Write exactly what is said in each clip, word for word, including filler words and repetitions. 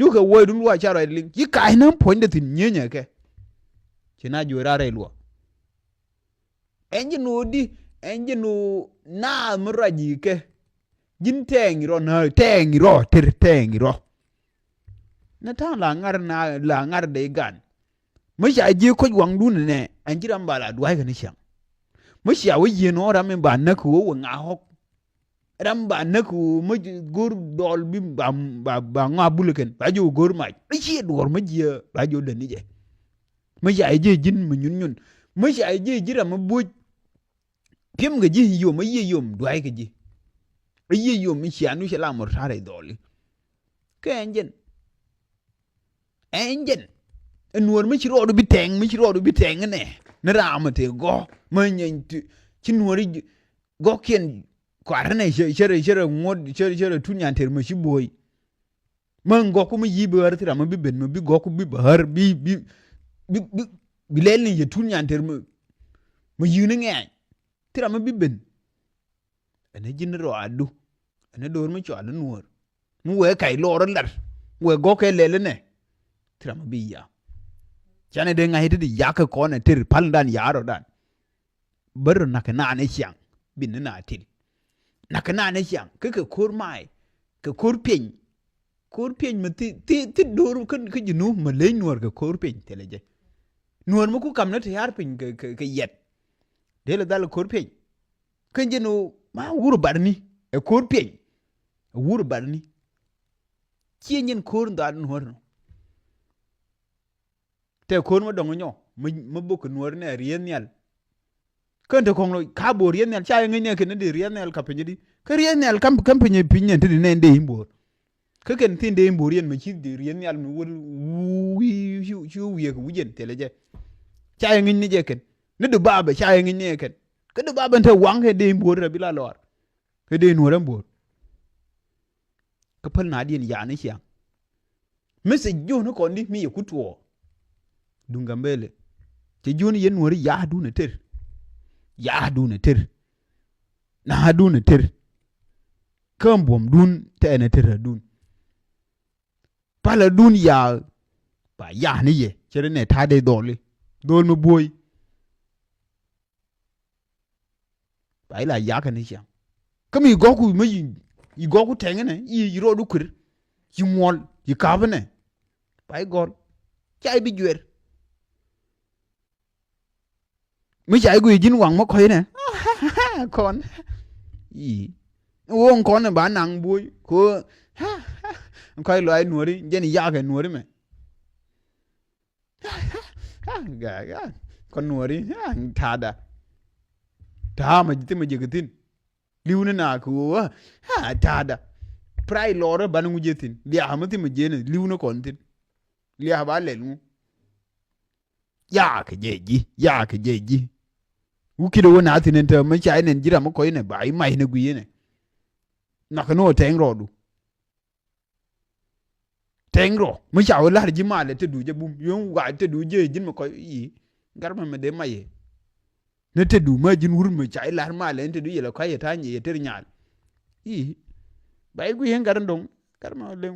Jukɛ wuɔcdun luɔc ca ruac liŋ. Ci kac näm puɔ̱nydɛ thi̱n nyieenyɛ kɛ. Ci na juɔc raar rɛy luɔk. Ɛn ji̱n ɣöö di, ɛn ji̱n ɣöö naath mi ruac yi̱ kɛ. Ji̱n tɛɛŋ rɔ, na tɛɛŋ rɔ, ter tɛɛŋ rɔ. Ni ta̱a̱ŋ la ŋar, na la ŋar dee gan. Mi ca ji̱ koc waŋdun nɛ, ɛn ji̱ ram ba la dua̱a̱ckɛ ni ciaŋ. Mi ca wä yieen ɣɔ̱ ram in ba näk ɣöö wä ŋa̱a̱k ɣɔ̱k. Ram ba näk ɣöö mi go̱o̱r dɔɔl bi ba, ba, ba ŋɔaa bulɛ kɛn. Ba ji̱ wä go̱o̱r mac. Mi ciɛ duɔ̱ɔ̱r mi jiɛ, ba ji̱ wä däni jɛ. Mi ca ji̱ ji̱n mi nyun nyun. Mi ca ji̱ ji̱ ram mi buɔ̱c. Pi̱em kɛ ji̱ yom, a yiëë yom, dua̱a̱ckɛ ji̱. A yiëë yom, mi cia nu cɛ la mur ta̱a̱r rɛy dhɔli. Kɛ ɛn jɛn. Ɛn jɛn. Ɛ nuɔ̱ɔ̱r mi ci rɔɔdu bi tɛŋ, mi ci rɔɔdu bi tɛŋ nɛ. Ni raam a te gɔ̱. Mi nyɛny ti, ci nuɔ̱ɔ̱ri gɔ̱kiɛn kuarä nɛ cɛ, cɛ rɛ, cɛ rɛ ŋuɔ̱t, cɛ rɛ, cɛ rɛ tut nyan tɛr mi ci buɔ̱ɔ̱c. Mä gɔ̱ku mi yi̱ bi ɣär thil ram mi bi ben, mi bi gɔ̱ku bi bä ɣär, bi, bi, bi, bi, bi lɛl ni yɛ tut nyan tɛr mi, mi yi̱ ni ŋɛ̈ɛ̈ny. Thil ram mi bi ben. Ɛn ji̱n rɔ adu. Ɛn do̱r mi cɔal nuɔ̱ɔ̱r. Mi wee kac lɔɔr lar. Wee gɔ̱kɛ lɛl nɛ. Thil ram mi bi ya. Canɛ dee ŋa̱c ti di yak kɛ kɔn ɛ tɛr pal dan ya̱a̱r ɔ dan. Bä rɔ na̱k kɛ naan ɛ ciaŋ, bi ni na til. Na̱k kɛ naan ɛ ciaŋ, kä kɛ ko̱r ma̱a̱y, kɛ ko̱r pieny. Ko̱r pieny mi thi, thi, thi do̱r kä, kä ji̱ nu mi leny nuɔ̱ɔ̱r kɛ ko̱r pieny thilɛ jɛ. Nuɔ̱ɔ̱r mi ku kam ni ti ya̱r piny kɛ, kɛ, kɛ yɛt. Dee lɛ dhal ko̱r pieny. Kä ji̱ nu ma wur barni, ɛ ko̱r pieny. Ɛ wur barni. Ciɛ nyin ko̱r dhal nuɔ̱ɔ̱r nu. Tɛ ko̱r mi dɔ̱ŋ nyɔ, mi, mi bok kɛ nuɔ̱ɔ̱r nɛ rieth nhial. Kän te kɔŋ lo, ka bo̱o̱r rieth nhial, ca yɛ ŋäc nɛ kɛn ni di rieth nhial ka piny di. Kä rieth nhial kam, kam piny, piny nɛ ti di nɛ dee in bo̱o̱r. Kä kɛn thin dee in bo̱o̱r yɛn mi ci di rieth nhial mi wul, wuu, wi̱i̱, ci, ci wi̱i̱ kɛ wi̱c yɛn thilɛ jɛ. Ca yɛ ŋäc ni jɛ kɛn. Ni di babɛ, ca yɛ ŋäc ni jɛ kɛn. Kä di babɛ te waŋ kɛ dee in bo̱o̱r rɛ bi la lɔɔr. Kä dee in wä rɛ bo̱o̱r. Kä päl naatdiɛn ya̱a̱ ni ciaŋ. Mi thil jiöni kɔn di mi yɛ ku tuɔɔk. Duŋ Gambɛlɛ. Cɛ jiöni yɛn nuɔ̱ri ya̱a̱dun ɛ tër. Ya̱a̱dun ɛ tër. Na̱a̱dun ɛ tër. Kä buɔ̱mdun tɛɛn ɛ tër adun. Palädun ya̱a̱. Ba ya̱a̱ ni yɛ. Cɛ ri nɛ ta̱a̱ dee dhɔli. Dhɔl mi buɔ̱ɔ̱c. Ba ila yakä ni ciaŋ. Kä mi gɔ̱ku mi yi, yi gɔ̱ku tɛŋ nɛ, yi, yi rɔɔdu kuir. Yi muɔl, yi ka̱p nɛ. Ba yi gɔ̱r. Ca yi bi juɛr. Mi ca yi guiy ji̱n waŋ mi kɔ̱c nɛ. Kɔn. Yi. Woŋ kɔn ba naŋ buɔ̱y. Ko. Kɔc lɔaac nuɔ̱ri, jɛn yakä nuɔ̱ri mɛ. Kɔn nuɔ̱ri ta̱a̱da. Ta̱a̱ ma ji̱ thimɛ jiäk thi̱n. Li̱w ni na kɛ ɣöö ta̱a̱da. Pray lɔɔrä banɛ ŋu jiɛ thi̱n. Lia̱a̱ mi thimɛ jiɛn li̱w ni kɔn thi̱n. Lia̱a̱ ba lɛl ŋu. Ya̱a̱ kɛ jɛ ji̱, ya̱a̱ kɛ jɛ ji̱. Wukit ɛ wä na thi̱n ɛn täämɛ ca inɛn ji̱ ram mi kɔc inɛ ba imac inɛ gui̱i̱ inɛ. Nhɔakɛ ni ɣöö tɛŋ rɔɔdu. Tɛŋ rɔ mi ca wä la̱r ji̱ malɛ te du jɛ bum yöŋ wa te du jɛ ji̱n mi kɔc i̱. Gat mɛ mɛ dee mac yɛ. Ni te du mä ji̱n wur mi ca i̱ la̱r malɛ ni te du yɛlɛ kɔc yɛ ta̱a̱ nyɛ yɛ ter nyal. I̱ ba i̱ gui̱ yɛn gat in do̱ŋ gat mɛ lem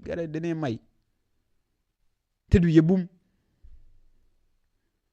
gat in deni mac. Te du yɛ bum